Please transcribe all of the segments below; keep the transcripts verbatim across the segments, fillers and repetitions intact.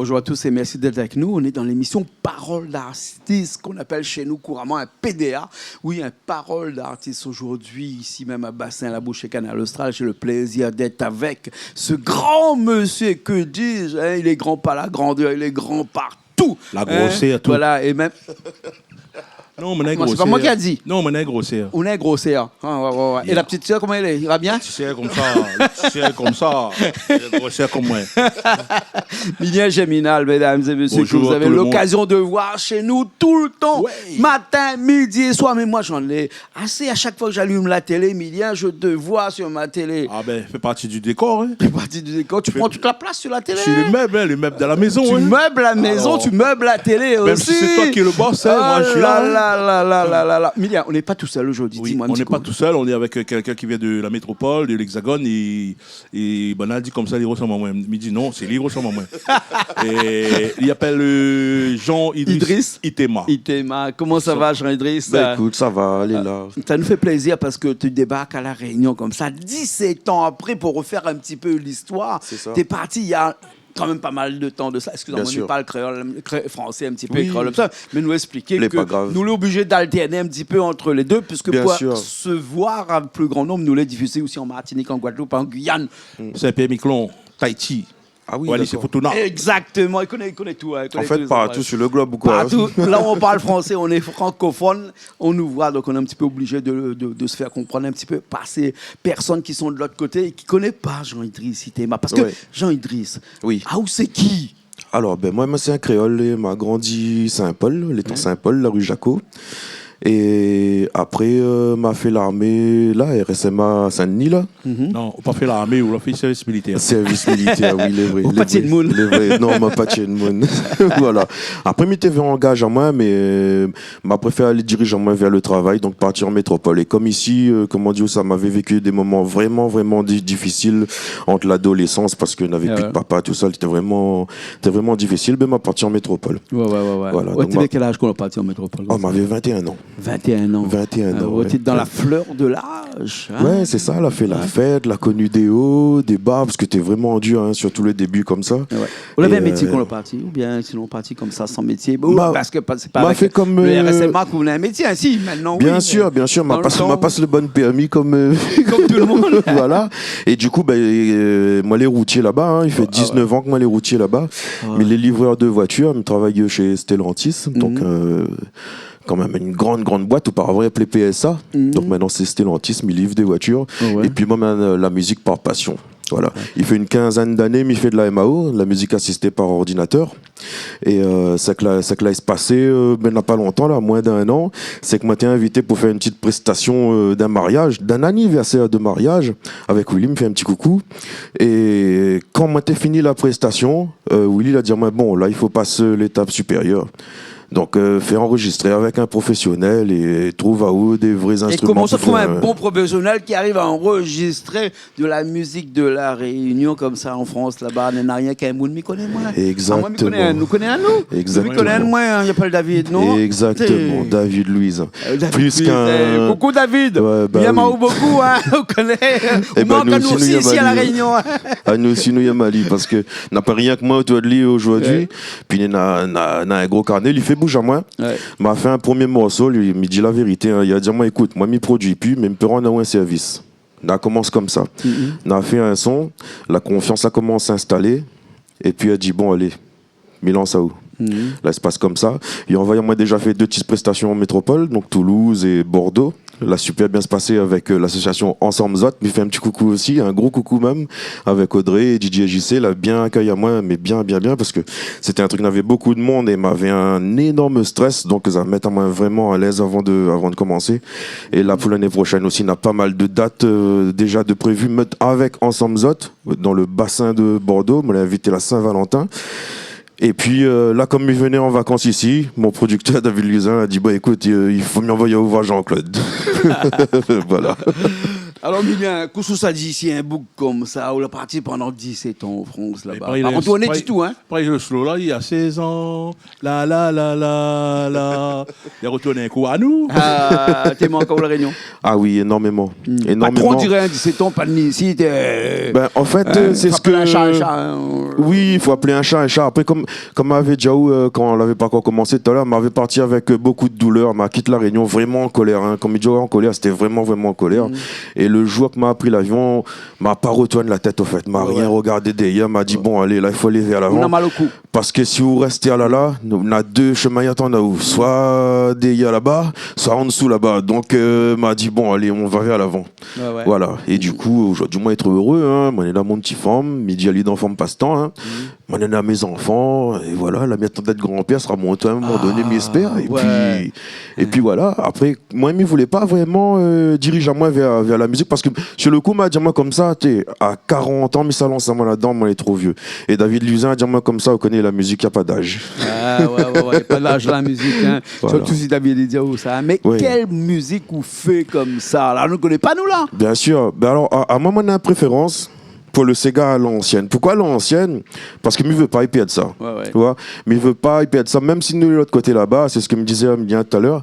Bonjour à tous et merci d'être avec nous. On est dans l'émission Parole d'artiste, qu'on appelle chez nous couramment un P D A. Oui, un Parole d'artiste aujourd'hui, ici même à Bassin la Bouche et Kanal Austral. J'ai le plaisir d'être avec ce grand monsieur, que dis-je, hein, il est grand par la grandeur, il est grand partout. La grosseur, tout. Voilà, et même Non, mon nèg grosèr. Sé pa moin ki la di. Non, mon nèg grosèr. Ou nèg grosèr. Ah, ouais, ouais, ouais. É la ti sèr, koman èl lé ? I va bien ? Ti sèr konmsa, ti sèr konmsa, grosseur comme moi. Milien Germinal, mesdames et messieurs, que vous avez l'occasion de voir chez nous tout le temps, matin, midi et soir. Bonjour tout le monde. Ouais. Mais moi, j'en ai assez. À chaque fois que j'allume la télé, Milien, je te vois sur ma télé. Ah ben, fais partie du décor, hein. Fais partie du décor. Tu prends toute la place sur la télé. Je suis le meuble, hein, le meuble de la maison, hein. Tu meubles la maison, tu meubles la télé aussi. Alors, même si c'est toi qui es le boss, hein, moi, je suis là, hein. Oh là là là là là là. Milien, on n'est pas tout seul aujourd'hui, dis-moi un petit coup. Oui, on n'est pas tout seul, on est avec, euh, quelqu'un qui vient de la métropole, de l'Hexagone, et, et ben, on a dit comme ça, li resanm amoin. Mi di non, sé li ki resanm amoin. Et il s'appelle, euh, Jean-Idriss Itema. Idriss Itema. Comment ça va, Jean-Idriss ? Ben, écoute, ça va, on est là. Euh, ça nous fait plaisir parce que tu débarques à La Réunion comme ça, dix-sept ans après, pour refaire un petit peu l'histoire. C'est ça. T'es parti il y a quand même pas mal de temps de ça. Excusez-moi, on parle créole, cré-, français un petit peu, créole comme ça. Bien sûr. Oui. Mais nous expliquer que nous, on est obligé d'alterner un petit peu entre les deux, puisque pour se voir à plus grand nombre, nous les diffuser aussi en Martinique, en Guadeloupe, en Guyane. Bien sûr. Mm. Saint-Pierre-et-Miquelon, Tahiti. Ah oui, d'accord. Wallis et Futuna. Exactement, il connaît, il connaît tout, hein, il connaît tous les endroits. En fait, partout sur le globe, quoi. Partout. Là où on parle français, on est francophone, on nous voit, donc on est un petit peu obligé de, de, de se faire comprendre un petit peu par ces personnes qui sont de l'autre côté et qui connaissent pas Jean-Idriss Itema. Parce que Jean-Idriss, ah, ou sé ki ? Ouais. Oui. Alors, ben, moi, moi, c'est un créole et m'a grandi Saint-Paul, l'étang Saint-Paul, la rue Jacot. Et après, euh, m'a fait l'armée, là, R S M A Saint-Denis, là. Mhm. Non, ou pa fé larmé, ou la fé sèrvis militèr. Sèrvis militèr, oui, lé vré, lé vré. Ou pa tié d'moun. Lé vré. Non, ma pa tié d'moun. Voilà. Apré, mi té vé angaz amoin, mé, euh, ma préfèr alé dirijé amoin vèr le travay, donk parti an métropol. É kom isi, euh, koman dir sa, mavé véki dé moman vréman, vréman di-, difisil ant ladolésans, parske navé pi de papa, tousa, lété vréman, lété vréman difisil, bin, ma parti an métropol. Ouais, ouais, ouais, ouais. Voilà, donk té ma-, vé kèl az kan ou la parti an métropol ? Oh, mavé vingt-et-un an. Vingt-et-un an. Vingt-et-un an, ouais. Ah ouais, té dan la flèr de laz. Ouais, sé sa, la fé la fèt, la koni dé o, dé ba, parske té vréman dir, hein, sirtou le débi konmsa. Ouais. Ou lavé in métié kan ou la parti, oubien sinon parti konmsa, san métié ? Bon, parske pa, sé pa avèk le R S M A k'ou néna in métié, hein, si, mintnan, oui, mé dan le tan. Bien sir, bien sir, ma pas, ma pas le bann pèrmi kom, euh, kom tout le moun. Voilà. É du kou, bin, euh, moin lé routié laba, hein, i fé diznèf an ke moin lé routié laba. Ah ouais. Mé lé livrèr de voitir, mi travay shé Stellantis, donk, euh, kan mèm in gran, gran boit, oparavan i apèl P S A. Mhm. Donk mintnan sé Stellantis, mi liv dé voitir. Ah ouais. Épi moin, bin, euh, la mizik par pasion. Voilà. Ouais. I fé in kinzèn d'ané, mi fé de la M A O, la mizik asisté par ordinatèr. É, euh, sak la, sak la spasé, euh, bin, na pa lontan la, moin d'in an, sé ke moin té invité pou fé in ti prestasion, euh, d'in mariaz, d'in anivèrsèr de mariaz avèk Willy, mi fé in ti koukou. É kan moin té fini la prestasion, euh, Willy la di amoin, bon, la, i fo pas létap sipérièr. Donk, euh, fé anrozistré avèk in profésionèl é trouv aou dé vré zinstriman pou fé in... É koman sa, trouv in bon profésionèl ki ariv a anrozistré de la mizik de La Rényon konmsa an Frans, laba, néna rienk in moun mi koné, moin. Exactement. Ah, moin, mi koné anou, nou koné anou. Exactement. Mi koné anou, moin, hein, i apèl David, non ? Exactement, David Louisin. Euh, David Louisin. Plis k'in... Koukou David. Ouais, bah oui. Mi yèm aou bokou, hein, ou koné. Eh ben, nou osi, nou yèm ali. Ou mank anou osi isi a La Rényon, hein. Ah, nou osi, nou yèm ali, parske na pa rienk moin otour de li zordi. Ouais. Pi na, na, na in gro karné, li fé bouz amoin. Ouais. Ma fé in promié morso, li, mi di la vérité, hein, li la di amoin, ékout, moin, mi produi pi, mé mi pé rann aou in sèrvis. Na komans konmsa. Mhm. Na fé in son, la konfians la komans instalé, épi la di, bon, alé, mi lans aou. Mhm. La, i spas konmsa. Li anvoy amoin déza fé dé ti prestasion an métropol, donk Toulouse é Bordeaux. La sipèr bien spasé avèk, euh, lasosiasion Ansanm Zot. Mi fé in ti koukou osi, in gro koukou mèm, avèk Audrey é Didier J C. La bien akèy amoin, mé bien, bien, bien, parske sété in trik, navé bokou de moun é mavé in énorm strès, donk sa mèt amoin vréman alèz avan de, avan de komansé. É la, pou lané proshèn osi, na pa mal de dat, euh, déza de prévi, mèt avèk Ansanm Zot, dan le basin de Bordeaux, moin lé invité la Saint-Valentin. Épi, euh, la, kom mi vni an vakans isi, mon prodiktèr David Louisin la di, bon, ékout, euh, i fo mi anvoy aou voir Jean-Claude. Voilà. Alor, Milien, kosa ou sa di si in boug konmsa, ou la parti pandan disèt an an Frans, laba. Parèy, pa rotourné ditou, in ? Parèy lo slow la, il y a seize ans, la, la, la, la, la. Li la rotourn in kou anou. Ah, té mank aou La Rényon ? Ah oui, énormément. Hmm. Énormément. Pa tro, on diré, in, disèt an, pa ni isi, té, euh, ben, en fait, euh, c'est ce que... Frappé la charge, hein. Oui, il faut appeler un chat un chat. Après, comme, comme m'avé di aou, euh, kan lavé pankor komansé talèr, m'avé parti avèk, euh, beaucoup de douleur. Ma kit La Rényon vréman an kolèr, in. Kan mi di an kolèr, sété vréman, vréman an kolèr. Mhm. É le jour ke ma pri lavion, ma pa rotourn la tèt, an fèt. Ma rien rogardé dèrièr, ma di, bon, alé, la, i fo alé vèr lavan. Ou na mal o kou. Parske si ou rès la, la, nou, na dé shemin i atann aou. Soi dèrièr laba, soi an dsou laba. Donk, euh, ma di, bon, alé, on va vèr lavan. Ouais, ouais. Voilà. É du kou, zordi, moin lé tro éré, in. Moin néna mon ti fanm, mi di ali dan fanm pastan, in. Mhm. Moin néna mé zanfan, é voilà, la mièt tan d'èt granpèr sra mon tour a in moman doné, mi èspèr. Ah, ouais. É pi, é pi voilà. Apré, moin, mi voulé pa vréman, euh, dirijé amoin vèr, vèr la mizik, parske sur le kou, ma di amoin konmsa, té, a karant an, mi sa lans amoin ladan, moin lé tro vié. É David Louisin la di amoin konmsa, ou koné, la mizik, na pa d'az. Ah, ouais, ouais, ouais, pa d'az la mizik, in. Voilà. Sirtou si David i di aou sa. Mé kèl mizik ou fé konmsa, la ? Nou koné pa, nou, la. Bien sûr. Ben alor, a, amoin, moin néna in préférans pou le séga a l'ansièn. Poukoi a l'ansièn ? Parske mi vé pa i pèrd sa. Ouais, ouais. Ou oi ? Mi vé pa i pèrd sa. Mèm si nou lé lot koté laba, sé sak mi di a Milien talèr,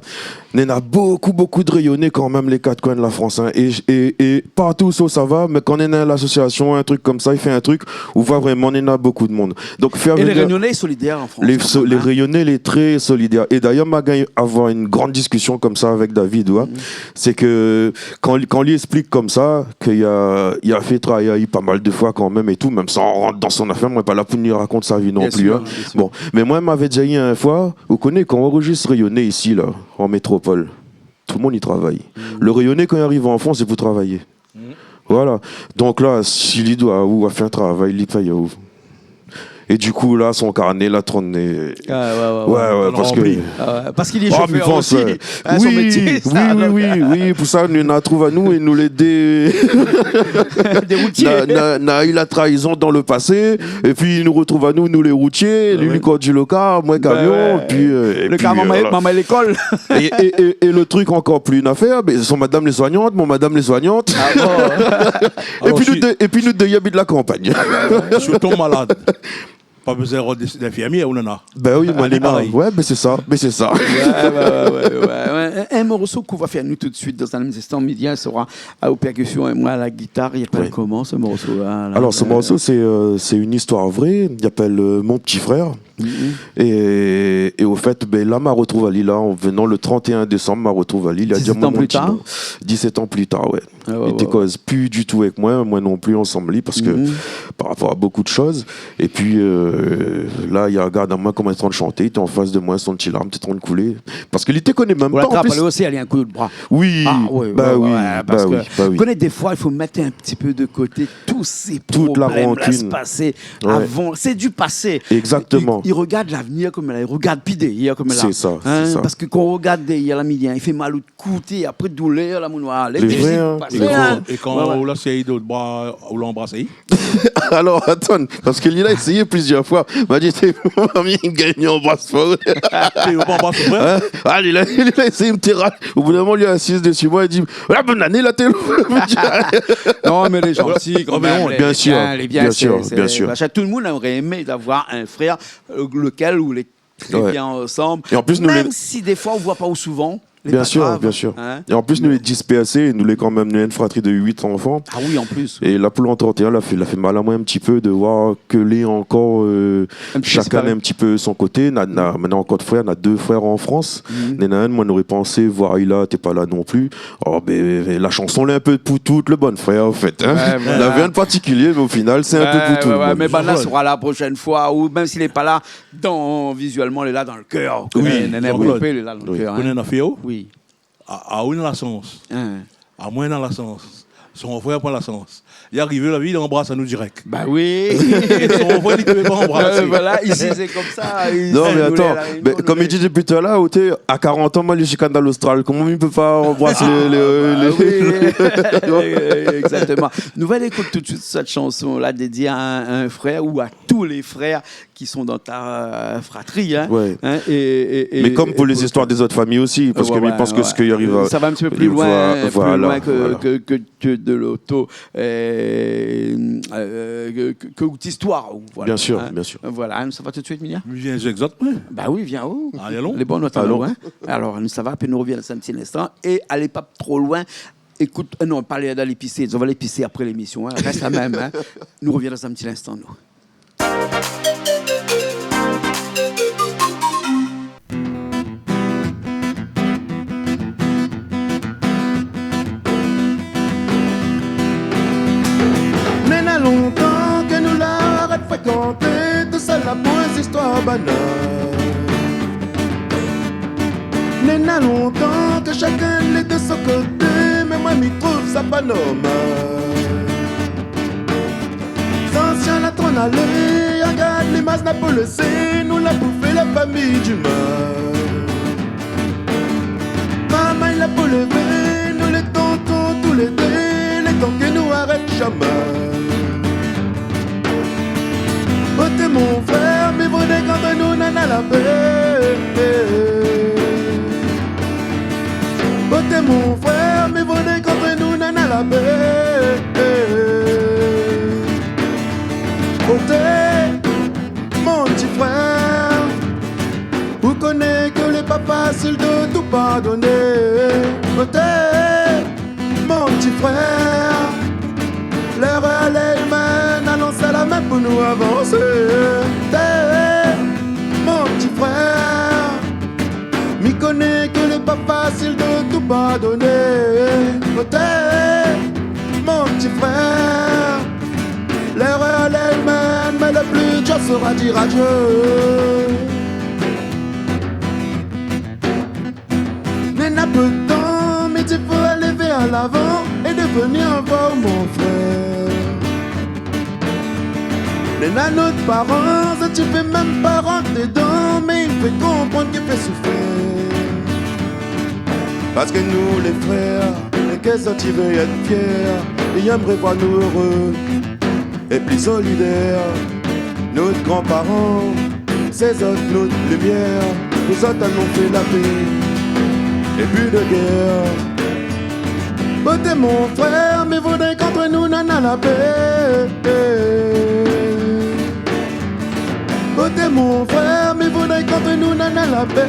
néna bokou, bokou de Rényoné kan mèm, lé kat koin de la Frans, in. É, é, é partou ousa ou sava, mé kan néna in asosiasion, in trik konmsa, i fé in trik, ou voi vréman néna bokou de moun. Donk, fé vnir... É lé Rényoné lé solidèr an Frans, kan mèm, in. Lé so-, lé Rényoné lé tré solidèr. É dayèr, ma gingn avoir in gran diskision konmsa avèk David, ou oi. Mhm. Sé ke kan, kan li èsplik konmsa, ke li la, li la fé travay ali pa mal de foi kan mèm é tou, mèm san rant dan son afèr, moin lé pa la pou ni rakont sa vi non pli, in. Bien sûr, bien sûr. Bon, mé moin, m'avé di ali in foi, ou koné, kan ou anrozistr Rényoné isi, la, an métropol, tout le moun i travay. Mm. Le Rényoné, kan li ariv an Frans, sé pou travay. Mm. Voilà. Donk la, si li doi aou, fé in travay, li pèy aou. É du kou, la, son karné la tourné. Ah, ouais, ouais, ouais. Ouais, ouais, parske... Ranpli. Ah ouais, parske li lé shofèr osi. Ah, mé Frans, euh, in, son métié, sa, donk. Oui, oui, oui, oui, pou sa, nou, nou la trouv anou é nou lé dé... Dé routié. Na, na, na u la trayizon dan le pasé, é pi nou artrouv anou, nou lé routié, li, li kondui le kar, moin kamion, é pi, euh, é pi, voilà. Le kar, momon, momon lékol. É, é, é, é le trik ankor pli in afèr, mé son madam lé soignant, mon madam lé soignant. Ah bon ? É pi nou dé, é pi nou dé i abit la kanpagn. Alor, si, si ou tonm malad, pa bezoin rod d'infirmièr, ou nana. Ben oui, moin néna. Alé, parèy. Ouais, ben sé sa, ben sé sa. Ouais, ouais, ouais, ouais, ouais. In, in morso k'ou va fé anou tout de suit dan in ti instan, Milien sra a, o pèrkision é moin a la gitar. I apèl koman, se morso-la, la ? Alor, se morso, sé, euh, sé in istoir vré. I apèl, euh, Mon petit frère. Mhm. É, é o fèt, ben, la, ma artrouv ali, la, an venan le trente et un décembre, ma artrouv ali, li la di amoin mon ti non. Disèt an pli tar ? Disèt an pli tar, ouais. Ah ouais, ouais, ouais. Li té koz pi ditou avèk moin, moin non pli ansanm li, parske par rapor a bokou de shoz. É pi, euh, la, li la rogard amoin koman mi lé antrin de shanté, li té an fas de moin, son ti larm té antrin koulé. Parske li té koné mèm pa, an plis. Ou la trap ali osi, alé, in kou de bra. Oui, ah, ouais, bah ouais, oui, ouais, bah oui, bah oui. Parske ou koné, défoi, i fo mèt in ti pé de koté tout sé problèm-la, tout la rankine. Tout la pasé avan. Sé du pasé. Exactement. I, i rogard lavnir koméla, i rogard pi dèrièr koméla. Sé sa, sé sa. Parske kan ou rogard dèrièr la, Milien, i fé mal o kou, apré doulèr la, mon noir. Lé vré, in, lé vré. É kan ou la éséy dot bra, ou la anbras ali ? Alor, atann, parske li la éséyé plizièr foi. Ma di, sé, ma mi gingn anbras pa. Té i vé pa anbras, vré ? In ? Ah, li la, li la éséyé, mi té ral. O bout d'in moman, li asiz dési moin, li di, « La, bonne année, la, té » Non, mé lé zanti kan mèm, lé bien, lé bien, bien sûr, sé, bien sûr. Parske tout le moun noré émé avoir in frèr, euh, lekel ou lé tré bien ansanm. É an plis, nou lé... Mèm si défoi ou voi pa ou souvan, lé pa grav, in. Bien sûr, bien sûr. É an plis, nou lé dispèrsé, nou lé kan mèm, nou lé in fratri de huit zanfan. Ah oui, an plis. É la, pou le trente et un, la fé, la fé mal amoin in ti pé de voir ke lé ankor, euh, shakinn in ti pé son koté. In ti pé disparu. Na, na, mi néna ankor de frèr, na dé frèr an Frans. Mhm. Néna inn, moin noré pansé voir ali la, té pa la non pli. Oh, ben, la shanson lé in pé pou tout le bann frèr, an fèt, in. Ouais, voilà. Navé inn partikilié, mé o final, sé in pé pou tout le moun. Ouais, ouais, mé bann-la sra la proshèn foi, ou mèm si lé pa la, dan, vizuèlman, lé la dan le kèr. Oui, néna, Jean-Claude. Lé la dan le kèr, in. Ou koné in afèr ? Oui. A, aou néna la shans. In. Amoin néna la shans. Son frèr pa la shans. Li arivé, la vi, li anbras anou dirèk. Bah oui. É son frèr, li pouvait pas embrasser. Euh, voilà, isi, sé konmsa, isi, nou lé a La Rényon, nou lé... Non, mé atann, mé konm li di dopi talèr, ou té, a karant an, moin, lé ziska Kanal Austral. Koman mi pé pa anbras lé, lé, lé... Ah, bah oui. Exactement. Nou va ékout tout de suit sèt shanson-la, dédié a in, in frèr ou a tout lé frèr ki lé dan out, euh, fratri, in. Ouais. In, é, é, é, mé konm pou lé zistoir dé zot famiy osi, parske mi pans ke sak i ariv, sa va in ti pé pli loin, pli loin ke, ke, ke, ke de loto, euh, euh, ke, ke, ke out istoir, voilà. Bien sûr, hein. Bien sûr. Voilà, nou sava tout de suite, Milia ? Vien, zot, oui. Bah oui, vien, oh. Alé, alon. Lé bon, nou atann loin. Alor, nou sava, pi nou revien dan in ti linstan. É alé pa tro loin. Ékout, euh, non, pa alé dan lépisri. Nou va lépisri apré lémisyon, hein. Rès la mèm, hein. Nou revien dan in ti linstan, nou. Néna lontan ke nou la arèt frékanté, tousèl la pou zistoir banal. Néna lontan ke shakinn lé de son koté, mé moin mi trouv sa pa normal. Zansien la tro alé, agard limaz la pou lésé, nou la pou fé la fami du mal. Marmay la pou lévé, nou lé tonton tou lé dé, lé tan ke nou arèt jamé. Oté mon frèr, mi voudré k'ant nou nana la pé. Oté mon frèr, mi voudré k'ant nou nana la pé. Oté mon ti frèr, ou koné ke lé pa fasil de tout pardoné. Oté mon ti frèr, lèrèr lé imèn, alon sèr la min pou nou avansé. Té, mon ti frèr, mi koné ke lé pa fasil de tout pardoné. Oté, mon ti frèr, lèrèr lé imèn, mé le pli dir sera dir adié. Néna pé d'tan, mi di fo alé vèr lavan é devenir in fo mon frèr. Néna nout paran, sa ti fé mèm pa rant dedan, mé i fé konprann ke fé soufèr. Parske nou lé frèr, é ke sa ti vé èt fièr, é i èmré voir nou éré é pli solidèr. Nout granparan, sé zot nout limièr, pou zot anon fé la pé é pli de guèr. Oté mon frèr, mi voudré k'ant nou nana la pé. Oté mon frèr, mi voudré k'ant nou nana la pé.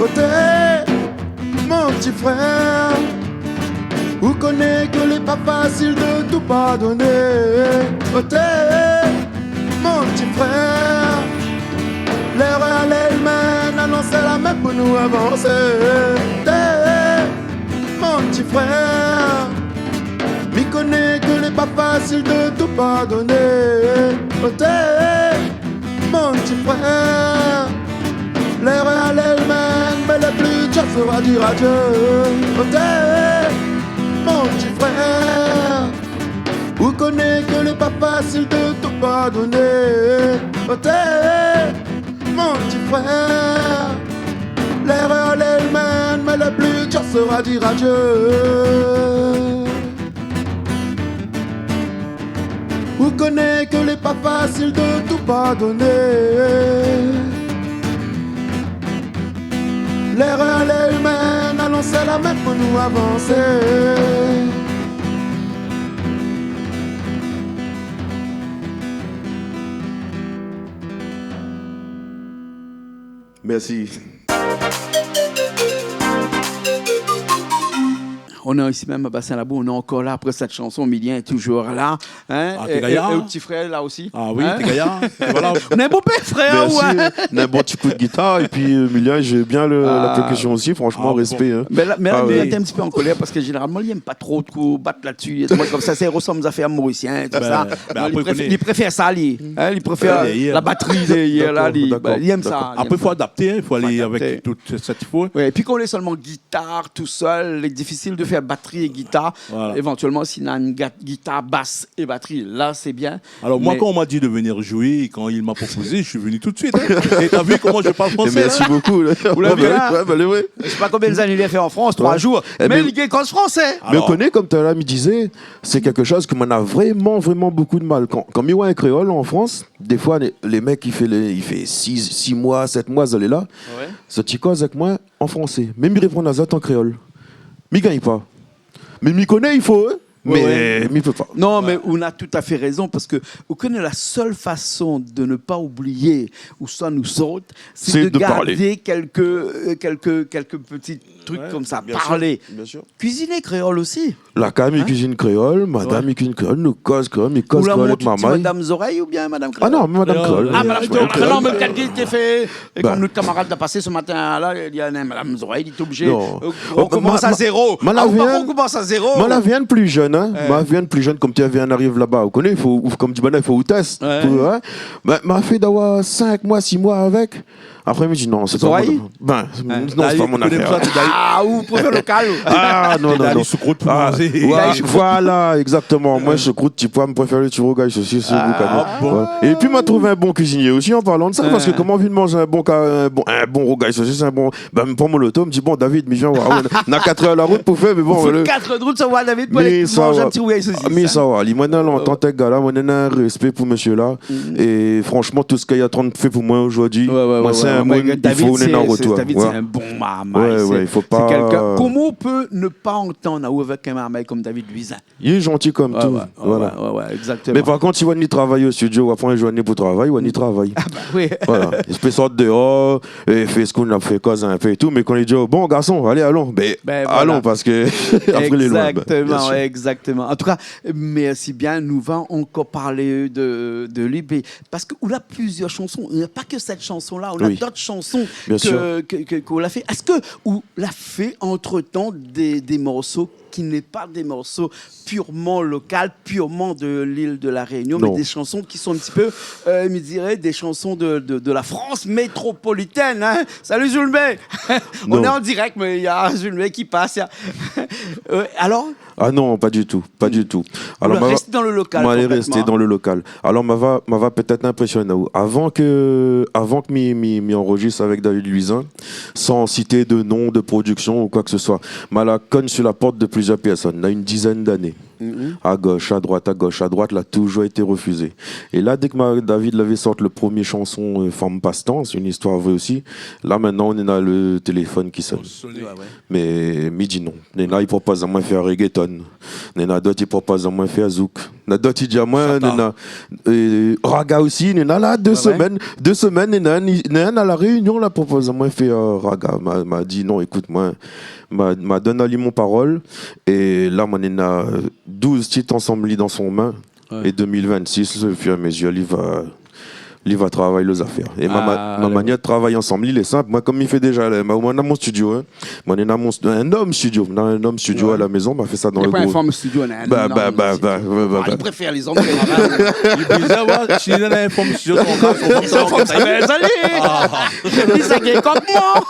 Oté mon ti frèr, ou koné ke lé pa fasil de tout pardoné. Oté mon ti frèr, lèrèr lé imèn, alon sèr la min pou nou avansé. Té, mon ti frèr, mi koné ke lé pa fasil de tout pardoné. Oté mon ti frèr, lèrèr lé imèn, mé le pli dir sera dir adié. Oté mon ti frèr, ou koné ke lé pa fasil de tout pardoné. Oté mon ti frèr, lèrèr lé imèn, mé le pli dir sera dir adié. Ou koné ke lé pa fasil de tout pardoné. Lèrèr lé imèn, alon sèr la min pou nou avansé. Mèrsi. Nou lé isi mèm a Bassin Labou, nou lé ankor la apré sèt shanson, Milien lé toujour la, hein, é, é, é out ti frèr la osi. Ah oui, hein ? Té gayar. Voilà. Nou lé bonpé frèr, mèrsi, ouais. Nou lé bon ti kou de gitar, épi, euh, Milien i zoué bien le, la pèrkisyon osi, franshman, respé, hein. Ah bon. Mé la, mé la, ah oui, Milien té in ti pé an kolèr parske zénéralman li èm pa tro, tro bat la dsi, é tout konmsa, sa i rosanm zafèr morisien é tout sa. Ben, ben, non, apré, li préfèr, li préfèr sa, li, hein, li préfèr la batri dèrièr la, li, dakor, li èm sa, li èm sa. Apré, fo adapté, hein, fo alé avèk tout sak i fo. Ouais, épi kan ou lé sèlman gitar tousèl, lé difisil de fèr batri é gitar. Voilà. Évantuèlman, si néna in ga-, gitar, bas é batri, la sé bien. Alors, moi, quand on m'a dit de venir jouer, quand il m'a proposé, je suis venu tout de suite, hein. Et t'as vu comment je parle français, là ? Mèrsi bokou. Ou la vi la ? Ouais, ben, ouais. Mi koné pa konbien zané li la fé an Frans, troi zour. Mé li gingn koz fransé. Mé ou koné, konm talèr mi dizé, sé kékshoz ke moin la vréman, vréman bokou de mal. Kan, kan mi oi in kréol an Frans, défoi, lé, lé mèk i fé lé, i fé sis, sis moi, sèt moi zot lé la, zot i koz avèk moin an fransé. Mé mi réponn azot an kréol. Mi gingn pa. Mé mi koné i fo, hein. Ouais, mé ouais. Mi pé pa. Non, mé ou na tout à fait raison, parce que ou koné la seule façon de ne pas oublier où ça nous sort, c'est de garder quelques, euh, quelques, quelques petits trucs comme ça. Bien sûr, bien sûr. Kuiziné kréol osi. La kaz, mi kuizine kréol, madam, mi kuizine kréol, nou koz kréol, mi koz kréol avèk ti madam Zorèy oubien madam kréol ? Ah non, madam kréol. Ah, madam kréol. Non, mé kèl ki té fé, é konm nout kamarad la pasé se matin la, li di, ah, non, madam Zorèy, li té oblizé rokomans a zéro. Mé la vien pli jenn, hein. Mé la vien pli jenn, konm té vien ariv laba. Ou koné, i fo, konm di banna, i fo ou tès. Ouais. Pou, hein. Mé ma fé d'avoir cinq mois, six mois avèk. Apré mi di non, sé pa mon afèr. Ah, ou préfèr lokal. Ah non, non, non. Voilà, exactement. Moin, choucroute, ti poi, mi préfèr lo ti rougay sosis, lo boukané. Voilà. Épi ma trouv in bon kuizinié osi, an parlan de sa, parske koman vin manz in bon ka-, in bon, in bon rougay sosis, in bon, bin, mi pran mon loto, mi di, bon, David, mi vien oir aou. Na quatre heures la route pou fé, mé bon. Ou fé quatre heures de route pou oir David, pou alé manz in ti rougay sosis. Mé sa va, li, moin néna lantant èk gars-la, moin néna in respé pou mésyé-la. É franchement, tout sak li la fé pou moin zordi, moin, sé in moun, i fo néna in rotour. David, sé in bon marmay. Ouais, ouais, i fo pa. Koman ou pé ne pa antann aou avèk in marmay konm David Louisin ? Li lé zanti konm tout. Ouais, ouais, exactement. Mé par kont, si ou anvoy ali travay o studio, ou aprann ali pou travay, ou anvoy ali travay. Ah bah oui. Voilà. Li pé sort déor, é fé sak nou la fé, koz in pé é tout, mé kan li di, bon, garson, alé, alon, bin, alon, parske apré lé loin. Exactement, exactement. En tout cas, merci bien. Nou va ankor parl de, de li, mé parske ou na plizièr shanson. Na pa ke sèt shanson-la, ou na dot shanson ke, ke, ke, ke ou la fé. Èske ou la fé antretan dé, dé morso ki lé pa dé morso purement local, purement de l'île de la Réunion, mais des chansons qui sont un petit peu, euh, je dirais, des chansons de, de, de la France métropolitaine, hein. Salut Julmé. On est en direct, mais il y a Julmé qui passe. Euh, alors ? Ah non, pas du tout, pas du tout. Ou la rès dan lo lokal, moin la rès dan lo lokal. Alor, ma va, ma va pétèt inprésioné aou. Avan ke, avan ke mi, mi, mi anrozis avèk David Louisin, san sité de nom de production ou quoi que ce soit, ma la kogn su la port de plizièr pèrsone, na in dizèn d'ané. A gosh, a droit, a gosh, a droit, la touzour été refizé. É la, dé ke ma, David lavé sort lo promié shanson, euh, Fanm Pastan, sé in zistoir vré osi, la, mintnan, nou néna lo téléfone ki sone. Mé mi di non. Néna i propoz amoin fé reggaeton. Néna dot i propoz amoin fé zouk. Néna dot i di amoin, néna, euh, raga osi, néna la dé semèn, dé semèn, néna, néna La Réunion la propoz amoin fé, euh, raga. Ma, ma di non, ékout, moin, ma, ma donn ali mon parol. É la, moin néna douz tit ansanm li dan son min. É deux mille vingt-six, au fur et à mesure, li va, li va travay lo zafèr. É ma, ma, ma manièr de travay ansanm li lé sinp. Moin, konm mi fé déza, la, ma, moin néna mon studio, hein. Moin néna mon st-, in home studio. Néna in home studio à la maison, ma fé sa dan lo group. Li préfèr lé zom. Li di, ah ouais, si néna in home studio, son gars, son gars, sa lé. Li sa gingn konm moin.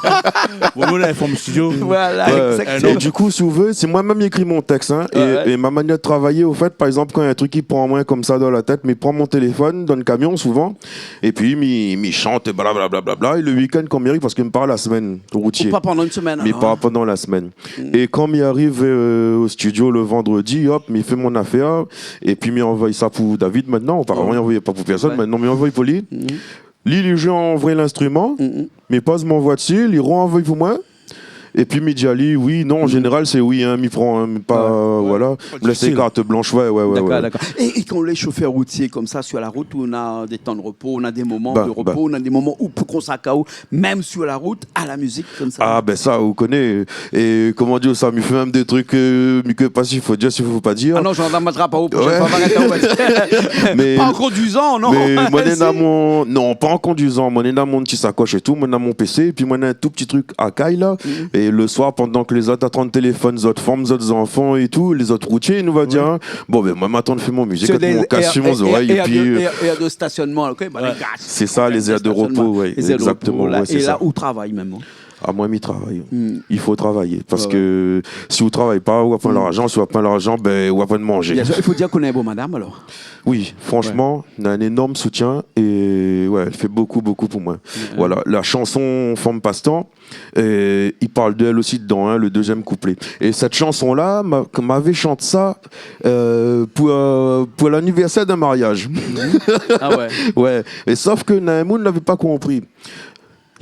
Bon, nou néna in home studio. Voilà, exactement. É du coup, si ou vé, sé moin mèm i ékri mon tèks, hein, é, é ma manièr de travay, au fait, par égzanp, kan néna in trik i pran amoin konmsa dan la tèt, mi pran mon téléfone dan lo kamion souvan, épi mi, mi shant, blablabla, é lo week-end, kan mi ariv, parske mi par la semèn, routié. Ou par pandan in semèn, alor, hein. Mi par pandan la semèn. É kan mi ariv, euh, o studio lo vandredi, hop, mi fé mon afèr, épi mi anvoy sa pou David mintnan. Oparavan, mi anvoy pa pou pèrsone, mintnan mi anvoy pou li. Li, li zoué, anvoy linstriman, mi poz mon voi dsi, li ranvoy pou moin. Épi mi di ali oui, non, an zénéral sé oui, hein, mi pran, hein, mi pa, voilà. Mi lès kart blansh, ouais, ouais, ouais. D'accord, d'accord. É, é kan lé shofèr routié konmsa, sur la route, ou néna dé tan de repo, ou néna dé moman de repo, ou néna dé moman ou pé konsakré aou, mèm sur la route, à la musique, konmsa ? Ah, bin sa, ou koné, é koman dir sa, mi fé mèm dé trik, euh, mi koné pa si fo dir, si fo pa dir. Ah non, zandar i atrap aou, proshèn foi, va arèt, ouais. Mé pa an konduizan, non ? Mé moin néna mon, non, pa an konduizan, moin néna mon ti sakosh é tout, moin néna mon P C, épi moin néna in tou ti trik a kaz la. É lo soir, pandan ke lézot lé antrin téléfone, zot fanm, zot zanfan é tout, lézot routié, nou va dir, hein. Bon, bin, moin, ma atann fé mon mizik avèk mon kask su mon zorèy, épi, euh, air de stationnement, OK, bah, les gars, sé sa, les aires de repos, ouais, exactement, ouais, sé sa. É la, ou travay mèm, hein. Ah, moin, mi travay. I fo travay. Parske si ou travay pa, ou na poin larzan. Si ou na poin larzan, bin, ou na poin manzé. Bien sûr, i fo dir ou néna in bon madam, alor. Oui, franchement, néna in énorm soutien é, ouais, èl i fé bokou, bokou pou moin. Voilà, la shanson Fanm Pastan, euh, i parl d'èl osi dedan, hein, lo dézièm kouplé. É sèt shanson-la, ma, ke ma lavé shant sa, euh, pou, euh, pou lanivèrsèr d'in mariaz. Ah ouais. Ouais. É sof ke néna in moun lavé pa konpri.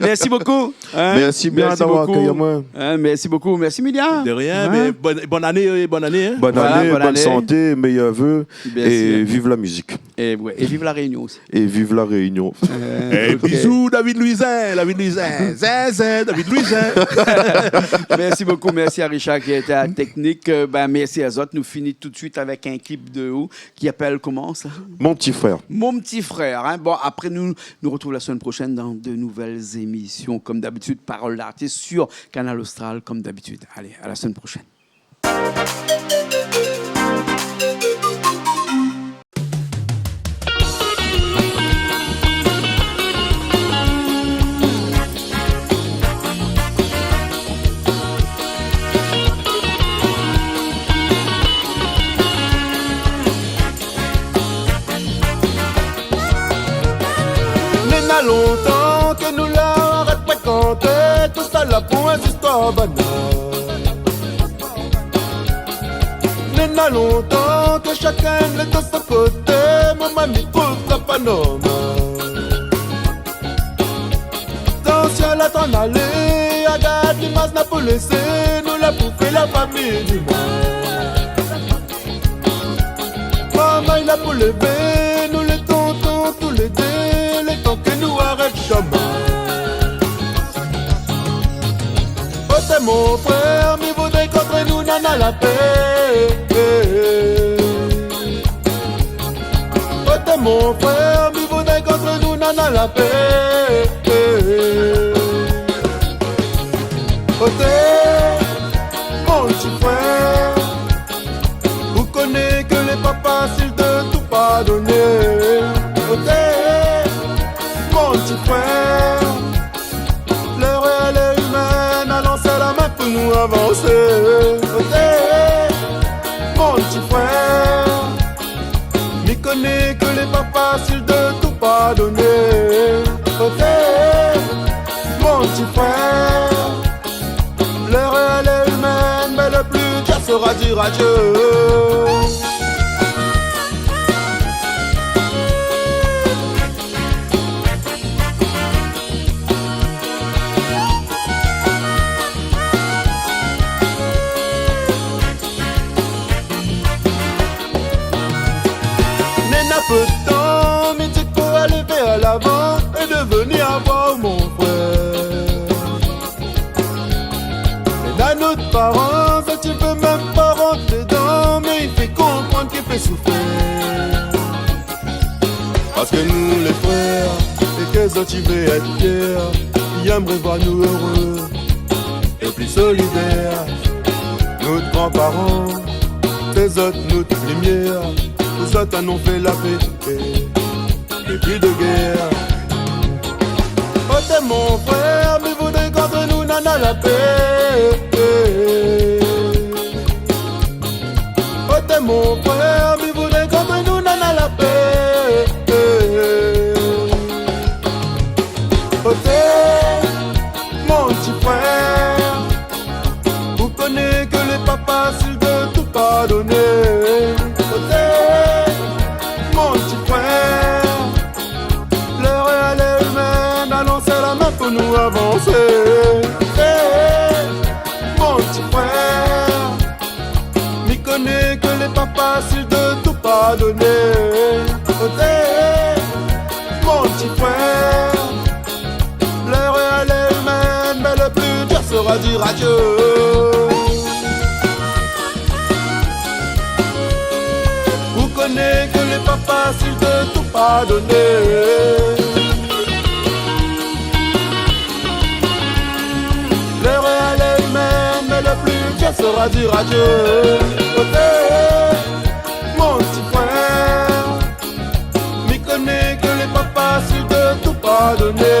Merci beaucoup, hein. Merci bien d'avoir accueilli moi. Merci beaucoup. Hein, merci beaucoup. Merci, Milia. De rien, mais bonne, bonne année, euh, bonne année, hein. Bonne année, bonne santé, meilleurs vœux. Bien sûr. Et vive la musique. Et ouais, et vive La Réunion aussi. Et vive La Réunion. Euh, ok. Bisous, David Louisin, David Louisin, zin, zin, David Louisin. Merci beaucoup, merci à Richard qui était à la technique. Euh, ben, merci à zot. Nou fini tout de suite avec un clip de ou ki apèl koman sa ? Mon Petit Frère. Mon Petit Frère, hein. Bon, après, nou, nou retrouv la semaine prochaine dans de nouvelles émissions, comme d'habitude, Parole d'artiste sur Kanal Austral, comme d'habitude. Allez, à la semaine prochaine. Néna lontan ke nou la arèt frékanté, tousala pou in zistoir banal. Néna lontan ke shakinn lé de son koté, mon mami trouv sa pa normal. Tansyon la tann alé, agard limaz na pou lésé, nou la pou fé la fami di mal. Marmay la pou lévé, nou lé tonton tou lé dé, lé tan ke nou arèt shamay. Oté mon frèr, mi voudré k'antre nou nana la pé. Oté mon frèr, mi voudré k'antre nou nana la pé. Oté mon ti frèr, ou koné ke lé pa fasil de tou pardoné. Oté mon ti frèr, lèrèr lé imèn, alon sèr la min pou nou avansé. Oté mon ti frèr, mi koné ke lé pa fasil de tou pardoné. Oté mon ti frèr, lèrèr lé imèn, mé le pli dir sera dir adié. Nout paran, zot i vé mèm pa rant dedan, mé i fé konprann k'i fé soufèr. Parske nou lé frèr, é ke zot i vé èt fièr, i èmré voir nou éré é pli solidèr. Nout granparan, sé zot nout limièr, pou zot anon fé la pé é pli de guèr. Oté mon frèr, mi voudré k'antre nou nana la pé. Oté mon frèr, mi voudré k'antre nou nana la pé. Oté mon ti frèr, ou koné ke lé pa fasil de tou pardoné. Oté mon ti frèr, lèr lé alé, mé anon sèr la min pou nou avansé. É mon ti frèr, mi koné ke lé pa fasil de tou pardoné. Oté mon ti frèr, lèr lé alé, mé le pli dir sera dir adié. Ou koné ke lé pa fasil de tou pardoné. Lèr lé alé, mé le pli dir sera dir adié. Oté mon ti frèr, mi koné ke lé pa fasil de tou pardoné.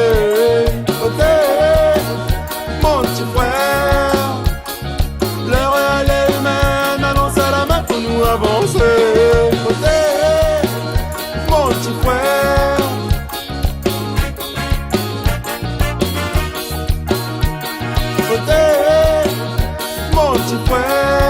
Oté mon ti frèr, lèr lé alé, mé anon sèr la min pou nou avansé. Oté mon ti frèr, oté mon ti frèr.